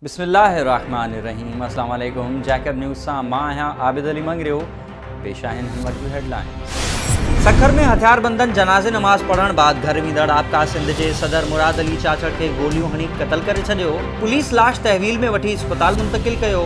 بسم الله الرحمٰن الرحيم السلام عليڪم جيڪب نيوز سان مان آهيان عابد علي مڱريو پيش آهن هن وقت جون هيڊلائنز. سکر ۾ هٿياربندن جنازي نماز پڙهڻ بعد گهر ويندڙ آپڪا سنڌ جي صدر مراد علي چاچڙ کي گوليون هڻي قتل ڪري ڇڏيو، پوليس لاش تحويل ۾ وٺي اسپتال منتقل ڪيو.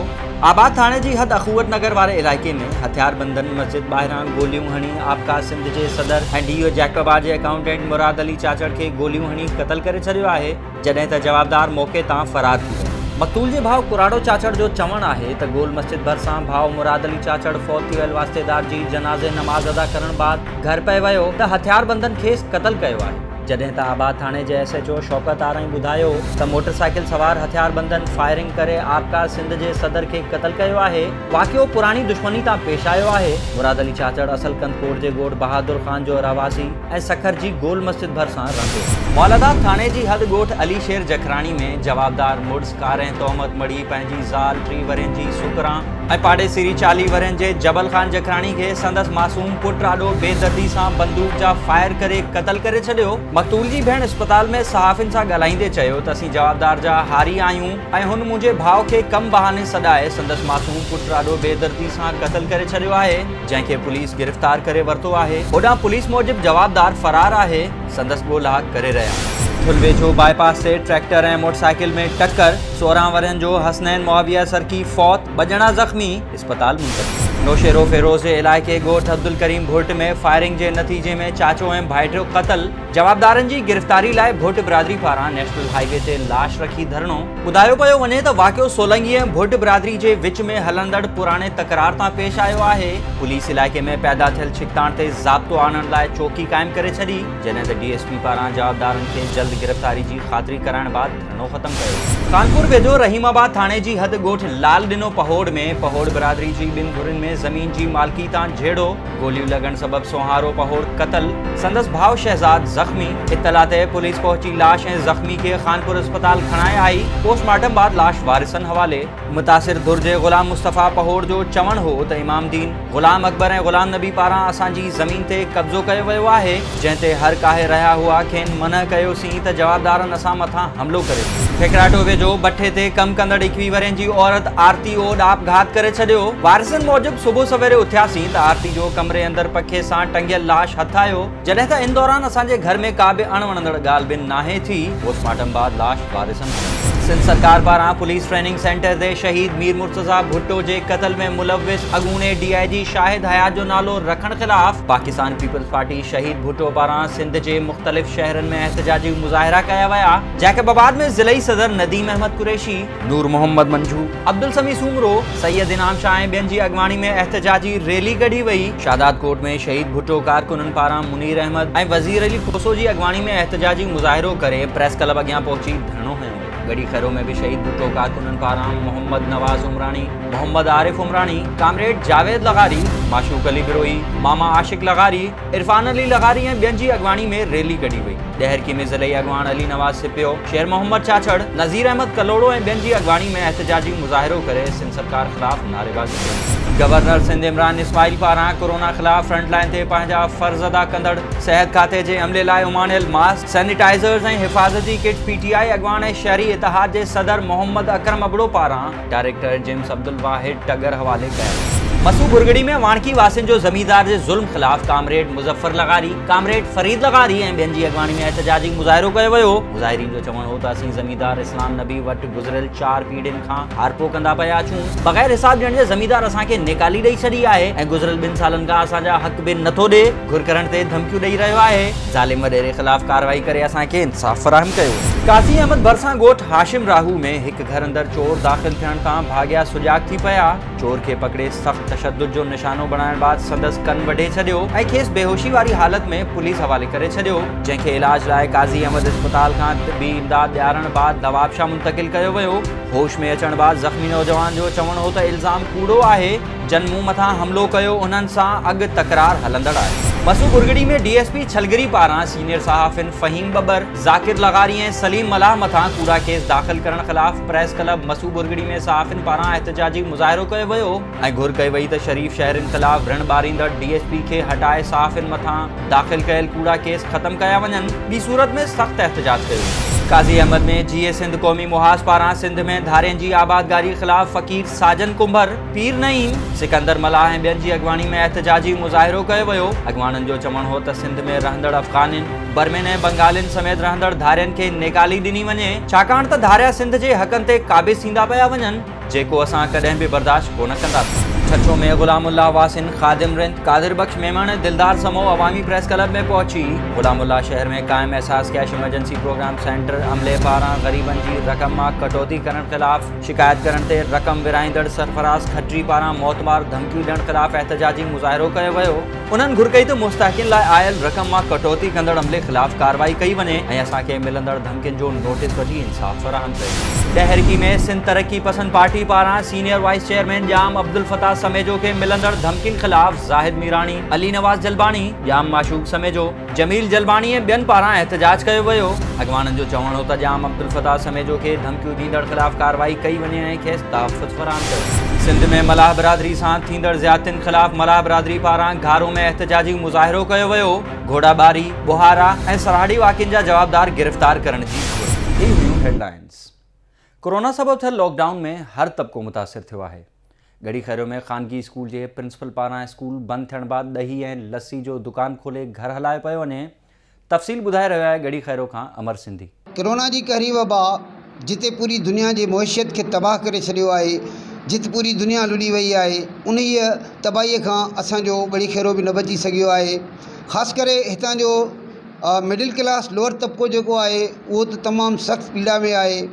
آباد ٿاڻي جي حد اخوت نگر واري علائقي ۾ هٿياربندن مسجد ٻاهران گوليون هڻي آپڪا سنڌ جي صدر ۽ ڊي او جيڪب آباد جي اڪائونٽنٽ مراد علي چاچڙ کي گوليون هڻي قتل ڪري ڇڏيو آهي. جڏهن ته جوابدار موقعي تان فرار ٿي ويا. مقتول جي ڀاء ڪراڙو چاچڙ جو چوڻ آهي ته گول مسجد ڀرسان ڀاء مراد علي چاچڙ فوت ٿي ويل واسطيدار جي جنازي نماز ادا ڪرڻ بعد گهر پئي ويو ته هٿياربندن کيس قتل ڪيو آهي. جڏهن ته آباد ٿاڻي جي S H O Shaukat Arain ٻڌايو ته موٽرسائيڪل سوار هٿياربندن فائرنگ ڪري آپڪا سنڌ جي صدر کي قتل ڪيو آهي. واقعو پراڻي دشمني تان پيش آيو آهي. مراد علي چاچڙ اصل ڪنڌڪوٽ جي ڳوٺ بهادر خان جو رهواسي ۽ سکر جي گول مسجد ڀرسان رهندو هو. مولاداد ٿاڻي جي حد ڳوٺ علي شير جکراڻي ۾ جوابدار مڙس ڪارنهن تهمت مڙهي پنهنجي زال 30 ورهين جي سڪران ۽ پاڙيسري 40 ورهين جي جبل خان جکراڻي کي سندس معصوم پٽ آڏو بيدردي سان بندوق جا فائر ڪري قتل ڪري ڇڏيو. مقتول جي ڀيڻ اسپتال ۾ صحافين سان ڳالهائيندي چيو ته اسين جوابدار جا هاري آهيون ۽ هن منهنجي ڀاء کي ڪم بهاني سڏائي سندس معصوم پٽ آڏو بيدردي سان قتل ڪري ڇڏيو آهي. جنهن کي پوليس گرفتار ڪري ورتو آهي. هوڏانهن پوليس موجب جوابدار فرار آهي، سندس ڳولا ڪري رهيا آهن. ٺل ويجهو باء پاس تي ٽريڪٽر ۽ موٽرسائيڪل ۾ ٽڪر، 16 ورهين جو حسنين معاويه سرڪي فوت، ٻه ڄڻا زخمي، اسپتال منتقل. نوشهروفيروز جي علائقي ڳوٺ عبدالڪريم ڀرٽ ۾ فائرنگ جي نتيجي ۾ چاچو ۽ ڀائٽيو قتل، جوابدارن جي گرفتاري لاء ڀٽ برادري پاران نيشنل هاء وي تي لاش رکي ڌرڻو. ٻڌايو پيو وڃي ته واقعو سولنگي ۽ ڀٽ برادري جي وچ ۾ هلندڙ پراڻي تڪرار تان پيش آيو آهي. پوليس علائقي ۾ پيدا ٿيل ڇڪتاڻ تي ضابطو آڻڻ لاء چوڪي قائم ڪري ڇڏي، جڏهن ته ڊي ايس پي پاران جوابدارن کي جلد گرفتاري جي خاطري ڪرائڻ بعد ڌرڻو ختم ڪيو ويو. خانپور ويجهو رحيم آباد ٿاڻي جي حد ڳوٺ لال ڏنو پهوڙ ۾ پهوڙ برادري جي ٻن ڌرين ۾ زمين جي مالڪي تان جهيڙو، گوليون لڳڻ سبب سونهارو پهوڙ قتل، سندس ڀاء شهزاد زخمي، اطلاع تي پوليس پهچي لاش ۽ زخمي کي خانپور اسپتال کڻائي آئي، پوسٽ مارٽم بعد لاش وارثن حوالي. متاثر ڌر جي غلام مصطفيٰ پهوڙ جو چوڻ هو ته امام دين، غلام اڪبر ۽ غلام نبي پاران اسان جي زمين تي قبضو ڪيو ويو آهي، جنهن تي هر ڪاهي رهيا هئا، کين منع ڪيوسين ته جوابدارن اسان مٿان حملو ڪري ڏنو. ٺيڪراٽو ويجهو بٺي تي ڪم ڪندڙ 21 ورهين جي عورت آرتي اوڏ آپگهات ڪري ڇڏيو. وارثن موجب صبح سويري اٿياسين ته آرتي جو ڪمري اندر پکي سان ٽنگيل لاش هٿ آيو، جڏهن ته ان دوران اسان جي گهر ۾ ڪا به اڻ وڻندڙ ڳالهه به ناهي ٿي، پوسٽ مارٽم بعد لاش وارثن حوالي. سنڌ سرڪار پاران پوليس ٽريننگ سينٽر تي شهيد مير مرتضيٰ ڀٽو جي قتل ۾ ملوث اڳوڻي ڊي I جي شاهد حيات جو نالو رکڻ خلاف پاڪستان پيپلز پارٽي شهيد ڀٽو پاران سنڌ جي مختلف شهرن ۾ احتجاجي مظاهرا ڪيا ويا. جيڪب آباد ۾ ضلعي صدر نديم احمد قريشي، نور محمد منجهو، عبدالسميع سومرو، سيد انعام شاهه ۽ ٻين جي اڳواڻي ۾ احتجاجي ريلي ڪڍي وئي. شهدادڪوٽ ۾ شهيد ڀٽو ڪارڪنن پاران منير احمد ۽ وزير علي کوسو جي اڳواڻي ۾ احتجاجي مظاهرو ڪري پريس ڪلب اڳيان پهچي ڌرڻو هنيو ويو. ڳڙهي خيرو ۾ به شهيد ڀٽو ڪارڪنن پاران محمد نواز عمراڻي، محمد عارف عمراڻي، ڪامريڊ جاويد لغاري، معشوق علي بروهي، ماما عاشق لغاري، عرفان علي لغاري ۽ ٻين جي اڳواڻي ۾ ريلي ڪڍي وئي. ڏهرڪي ۾ ضلعي اڳواڻ علي نواز سپيو، شير محمد چاچڙ، نذير احمد ڪلهوڙو ۽ ٻين جي اڳواڻي ۾ احتجاجي مظاهرو ڪري سنڌ سرڪار خلاف نعريبازي ڪئي. گورنر سنڌ عمران اسماعيل پاران ڪورونا خلاف فرنٽ لائين تي پنهنجا فرض ادا ڪندڙ صحت کاتي جي عملي لاء اماڻيل ماسڪ، سينيٽائزرز ۽ حفاظتي ڪٽس پي ٽي آء اڳواڻ ۽ شهري اتحاد جي صدر محمد اڪرم ابڙو پاران ڊائريڪٽر جيمس عبدالواحد ٽڳر حوالي ڪيا ويا. مسو ڀرڳڙي ۾ واڻڪي واسين جو زميندار جي ظلم خلاف ڪامريڊ مظفر لغاري، ڪامريڊ فريد لغاري ۽ ٻين جي اڳواڻي ۾ احتجاجي مظاهرو ڪيو ويو. مظاهرين جو چوڻ هو ته اسين زميندار اسلام نبي وٽ گذريل 4 پيڙهين کان هارپو ڪندا پيا اچون، بغير حساب ڏيڻ جي زميندار اسان کي نيڪالي ڏئي ڇڏي آهي ۽ گذريل 2 سالن کان اسان جا حق به نٿو ڏي، گهر ڪرڻ تي ڌمڪيون ڏئي رهيو آهي، ظالم وڏيري خلاف ڪارروائي ڪري اسان کي انصاف فراهم ڪيو وڃي. قاضي احمد ڀرسان ڳوٺ هاشم راهو ۾ هڪ گهر اندر چور داخل ٿيڻ تان ڀاڳيا سجاڳ ٿي پيا، چور کي پڪڙي سخت تشدد جو نشانو بڻائڻ بعد سندس ڪن وڍي ڇڏيو ۽ کيس بيهوشي واري حالت ۾ پوليس حوالي ڪري ڇڏيو، جنهن کي علاج لاء قاضي احمد اسپتال کان طبي امداد ڏيارڻ بعد نوابشاهه منتقل ڪيو ويو. هوش ۾ اچڻ بعد زخمي نوجوان جو چوڻ هو ته الزام ڪوڙو آهي، جن مون مٿان حملو ڪيو انهن سان اڳ تڪرار هلندڙ آهي. Masu Bhurgri ۾ D S P Chhalgari پاران سينيئر صحافين فهيم ٻٻر، ذاڪر لغاري ۽ سليم ملاح مٿان ڪوڙا ڪيس داخل ڪرڻ خلاف پريس ڪلب مسو ڀرڳڙي ۾ صحافين پاران احتجاجي مظاهرو ڪيو ويو ۽ گهر ڪئي وئي ته شريف شهرين خلاف رڻ ٻاريندڙ ڊي ايس پي کي هٽائي صحافين مٿان داخل ڪيل ڪوڙا ڪيس ختم ڪيا وڃن ٻي صورت ۾ سخت احتجاج ڪيو ويندو. قاضي احمد ۾ جيئي سنڌ قومي محاذ پاران سنڌ ۾ ڌارين جي آبادگاري خلاف فقير ساجن ڪنڀر، پير نعيم، سڪندر ملاح ۽ ٻين جي اڳواڻي ۾ احتجاجي مظاهرو ڪيو ويو. اڳواڻن جو چوڻ هو ته سنڌ ۾ رهندڙ افغانين، برمين ۽ بنگالين سميت رهندڙ ڌارين کي نيڪالي ڏني وڃي، ڇاڪاڻ ته ڌاريا سنڌ جي حقن تي قابض ٿيندا پيا وڃن. جيڪو اسان ڪڏهن به برداشت ڪونه ڪنداسين. ڇڇو ۾ غلام الله واسين، خادم رند، قادر بخش ميمڻ ۽ دلدار سمو عوامي پريس ڪلب ۾ پهچي غلام الله شهر ۾ قائم Ehsaas cash emergency programme centre عملي پاران غريبن جي رقم مان ڪٽوتي ڪرڻ خلاف شڪايت ڪرڻ تي رقم ورهائيندڙ سرفراز کٽري پاران موتمار ڌمڪيون ڏيڻ خلاف احتجاجي مظاهرو ڪيو ويو. انهن گهر ڪئي ته مستحقين لاء آيل رقم مان ڪٽوتي ڪندڙ عملي خلاف ڪارروائي ڪئي وڃي ۽ اسان کي ملندڙ ڌمڪين جو نوٽيس وٺي انصاف فراهم ڪيو وڃي. ڏهرڪي ۾ سنڌ ترقي پسند پارٽي پاران senior vice chairman Jam Abdul Fattah Samejo کي ملندڙ ڌمڪين خلاف زاهد ميراڻي، علي نواز جلباڻي، ڄام معشوق سميجو، جميل جلباڻي ۽ ٻين پاران احتجاج ڪيو ويو. اڳواڻن جو چوڻ هو ته ڄام عبدالفتاح سميجو کي ڌمڪيون ڏيندڙ خلاف ڪارروائي ڪئي وڃي ۽ کيس تحفظ فراهم ڪيو وڃي. سنڌ ۾ ملاح برادري سان ٿيندڙ زيادتين خلاف ملاح برادري پاران گهارو ۾ احتجاجي مظاهرو ڪيو ويو، گهوڙا ٻاري، ٻوهارا ۽ سرهاڙي واقعن جا جوابدار گرفتار ڪرڻ جي گهر. هي هيون هيڊلائنز. ڪورونا سبب ٿيل لاڪ ڊائون ۾ هر طبقو متاثر ٿيو آهي. ڳڙهي خيرو ۾ خانگي اسڪول جي پرنسپل پاران اسڪول بند ٿيڻ بعد ڏهي ۽ لسي جو دڪان کولي گهر هلايو پيو وڃي. تفصيل ٻڌائي رهيو آهي ڳڙهي خيرو کان امر سنڌي. ڪرونا جي قهري وبا جتي پوري دنيا جي معيشت کي تباهه ڪري ڇڏيو آهي، جت پوري دنيا لڏي وئي آهي، انهيء تباهيء کان اسان جو ڳڙهي خيرو به نه بچي سگهيو آهي. خاص ڪري هتان جو مڊل ڪلاس لوئر طبقو جيڪو آهي اهو ته تمام سخت پيڙا ۾ آهي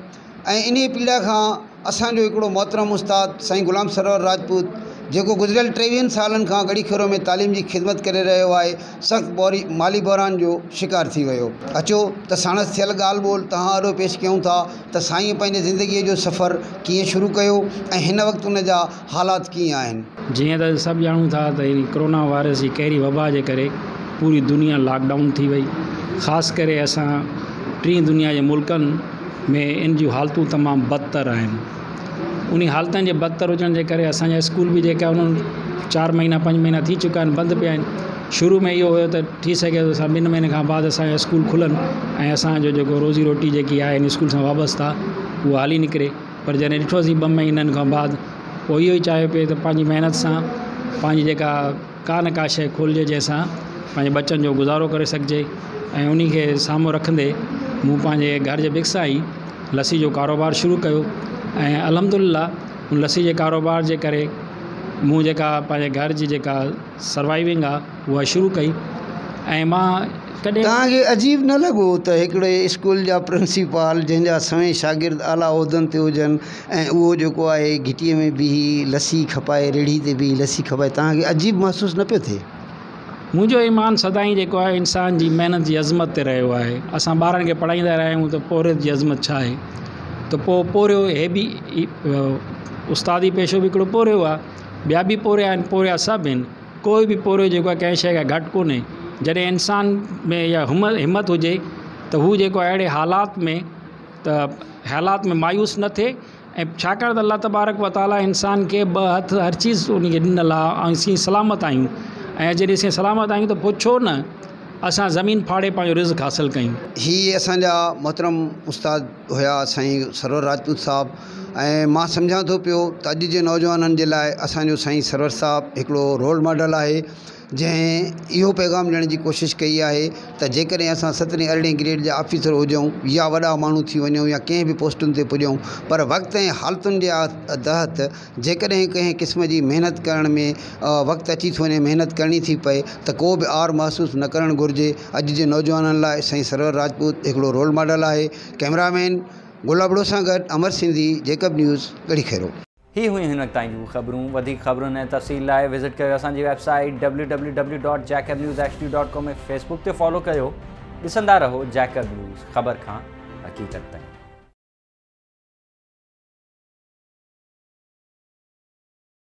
۽ انهيء پيڙا کان اسان جو هڪڙو محترم استاد سائين غلام سرور راجپوت جيڪو گذريل ٽيويهن سالن کان ڳڙهي خيرو ۾ تعليم جي خدمت ڪري رهيو آهي سخت بوري مالي بحران جو شڪار ٿي ويو. اچو ته ساڻس ٿيل ڳالهه ٻولهه توهان آڏو پيش ڪيون ٿا ته سائينء پنهنجي زندگيء جو سفر ڪيئن شروع ڪيو ۽ هن وقت ان جا حالات ڪيئن آهن. جيئن ته سڀ ڄاڻون ٿا ته هن ڪرونا وائرس جي قهري وبا جي ڪري پوري دنيا لاڪ ڊائون ٿي وئي خاص ڪري اسان ٽين دنيا جي ملڪن ۾ ان جون حالتون تمام بدتر آهن انهي حالتن جي بدتر هجڻ جي ڪري اسان جا اسڪول به جيڪا انهن چار مهينا پنج مهينا ٿي چڪا آهن بند پيا آهن شروع ۾ اهو هيو ته ٿي سگهي ٿو اسان ٻن مهيني کان بعد اسان جا اسڪول کلن ۽ اسانجو جيڪو روزي روٽي جيڪي آهي ان اسڪول سان وابسته اها هلي نڪري پر جڏهن ڏٺوسين ٻه مهينن کان بعد پوءِ اهو ئي چاهيو پئي ته پنهنجي محنت سان پنهنجي جيڪا ڪا نه ڪا شيءِ کولجي جنهن سان پنهنجي ٻچن جو گذارو ڪري سگهجي ۽ ان کي سامهون رکندي مون پنهنجي گهر جي ڀرسان ئي لسي جو ڪاروبار شروع ڪيو ۽ الحمد لله ان لسي جي ڪاروبار جي ڪري مون جيڪا پنهنجي گهر جي جيڪا سروائيونگ آهي اها شروع ڪئي ۽ مان ڪڏهن توهان کي عجيب نه لڳو ته هڪڙي اسڪول جا پرنسپال جنهن جا سوين شاگرد اعليٰ عهدن تي هجن ۽ اهو جيڪو آهي گهٽيء ۾ بيهي لسي کپائي ريڙهي تي بيهي لسي کپائي توهان کي عجيب محسوس نه پيو ٿئي؟ منهنجو ايمان سدائين جيڪو آهي انسان جي محنت جي عظمت تي رهيو آهي اسان ٻارن کي پڙهائيندا رهيا آهيون ته پورهيت جي عظمت ڇا آهي ته پوءِ پورهيو هي به استادي پيشو به هڪڙو پورهيو آهي ٻيا به پورهيا آهن پورهيا سڀ آهن ڪوئي به پورهيو جيڪو آهي ڪنهن شيءِ کان گهٽ ڪونهي جڏهن انسان ۾ اها همت هجي ته هو جيڪو آهي اهڙي حالات ۾ ته حالات ۾ مايوس نه ٿئي ۽ ڇاڪاڻ ته الله تبارڪ و تعاليٰ انسان کي ٻه هٿ هر چيز ان کي ڏنل آهي ۽ اسين سلامت آهيون ۽ جڏهن اسين سلامت آهيون ته پوءِ ڇو نه اسان زمين ڦاڙي پنهنجو رزق حاصل ڪيون. هي اسان جا محترم استاد هيا سائين سرور راجپوت صاحب ۽ مان سمجهان ٿو پيو ته اڄ جي نوجوانن جي لاء اسان جو سائين سرور صاحب هڪڙو رول ماڊل آهي جنهن اهو پيغام ڏيڻ جي ڪوشش ڪئي آهي ته جيڪڏهن اسان سترهين ارڙهين گريڊ جا آفيسر هجون يا وڏا ماڻهو ٿي وڃون يا ڪنهن به پوسٽن تي پڄون پر وقت ۽ حالتن جي تحت جيڪڏهن ڪنهن قسم جي محنت ڪرڻ ۾ وقت اچي ٿو وڃي محنت ڪرڻي ٿي پئي ته ڪو به عار محسوس نه ڪرڻ گهرجي اڄ جي نوجوانن لاء سائين سرور راجپوت هڪڙو رول ماڊل آهي ڪئميرا مين گل ابڙو سان گڏ امر سنڌي جيڪب نيوز ڳڙهي خيرو. هي هيون هن وقت تائين جون خبرون وڌيڪ خبرن ۽ تفصيل لاء وزٽ ڪيو اسان جي web site www.jacobnewshd.com ۽ Facebook تي فالو ڪيو ڏسندا رهو جيڪب نيوز خبر کان حقيقت تائين.